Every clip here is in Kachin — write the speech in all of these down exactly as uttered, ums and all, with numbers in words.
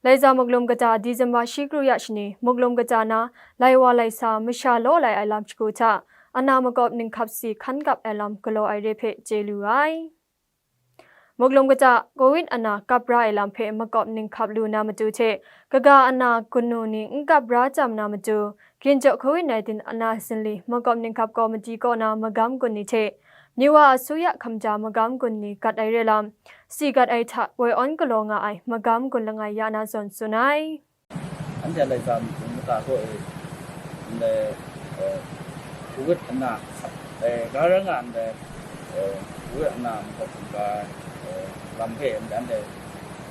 Laiza Muklum kata December shi kru ya shani, Muklum kata na lai wa lai sa masha law lai ai lam shagu hta, ana makawp ninghkap si hkan kap ai lam galaw ai re hpe chye lu ai. Muklum kata Covid ana kap ra ai lam hpe makawp ninghkap lu na matu hte, kaga ana kanu ni n kap ra tam na matu, Ginchawk Covid nineteen ana zinli makawp ninghkap kawmiti kaw na magam gun ni hte, Myiwa asuya hkamja magam gun ni gat ai re lam, si gat ai hta woi awn galaw nga ai magam gun langai ya na zawn tsun ai. Anhte Laiza Muklum kata kaw e, ndai, eh, Covid ana, eh, ga ra nga ndai, eh, Covid ana makawp hkungga, eh, lam hpe ndai anhte,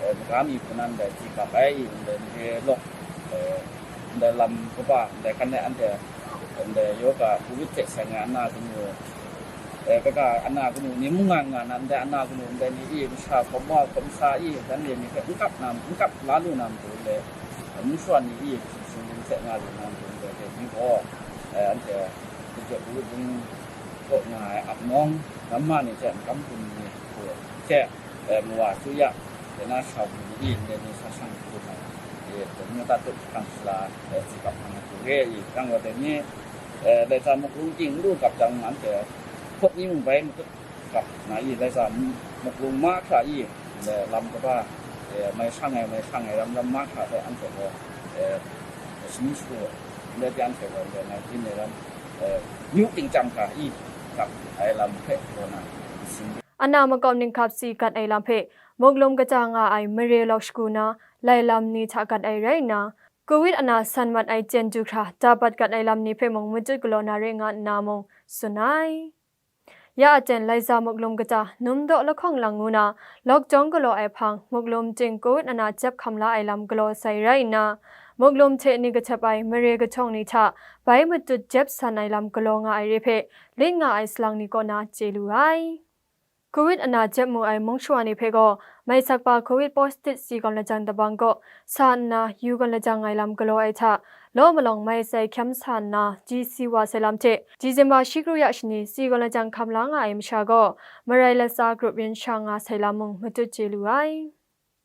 eh, maga mi hpun nan ndai hti kap ai, ndai mare lawk, eh, ndai lam kaba, ndai hkan e anhte, ndai yoga Covid hte seng ai ana kanu, eh, kaga ana kanu ni mung nga nga na, ndai ana kanu ndai ni i, masha hkawm wa hkawm sa i, dan re ni hpe n kap na, n kap la lu na matu le, eh, mung shawan ni i, sumsing hte nga lu na matu le, dai ni gaw, eh, anhte Ginchawk Covid bung kaw nga ai apnawng, namma ni hte makam gun ni hte, eh, mawa su ya, dai na shau ni i, ndai ni sa shang hkrum ai, eh, dai ni ta tup hkrang shala, eh, si kap hkrang hkrum re i, kang wa dai ni, eh, Laiza Muklum ting n lu kap jang, anhte hpawt ni mung bai matut kap na i, Laiza Muklum mahkra i, eh, lam kaba, eh, mai shang ai, mai shang ai ram, ram mahkra hpe anhte gaw, eh, shani shagu, ndai hte anhte gaw, ndai ngai byin ai ram, eh, myu ting chyam hkra i, kap ai lam hpe kaw na, sin. Ana makawp ninghkap si gat ai lam hpe, Muklum kata nga ai mare lawk shagu na, lai lam ni hta gat ai rai nna, Covid ana san mat ai chyen du hkra, dapat gat ai lam ni hpe mung matut galaw na re nga nna mung tsun ai. Ya aten Laiza Muklum kata, Numdaw lahkawng lang ngu na, lockdown galaw ai hpang, Muklum ting Covid ana jep hkam la ai lam galaw sai rai nna, Muklum hte ni kahtep ai mare kahtawng ni hta bai matut jep san ai lam galaw nga ai re hpe, lit nga ai salang ni kaw na chye lu ai. Covid ana jep mu ai mung shawa ni hpe gaw, mai sakpa Covid positive si gawn lajang dabang kaw sa nna yu gawn lajang ai lam galaw ai hta, law malawng mai sai hkyam sa nna ji si wa sai lam hte, December shi kru ya shani si gawn lajang hkam la nga ai masha gaw, marai latsa grup yin sha nga sai lam mung matut chye lu ai.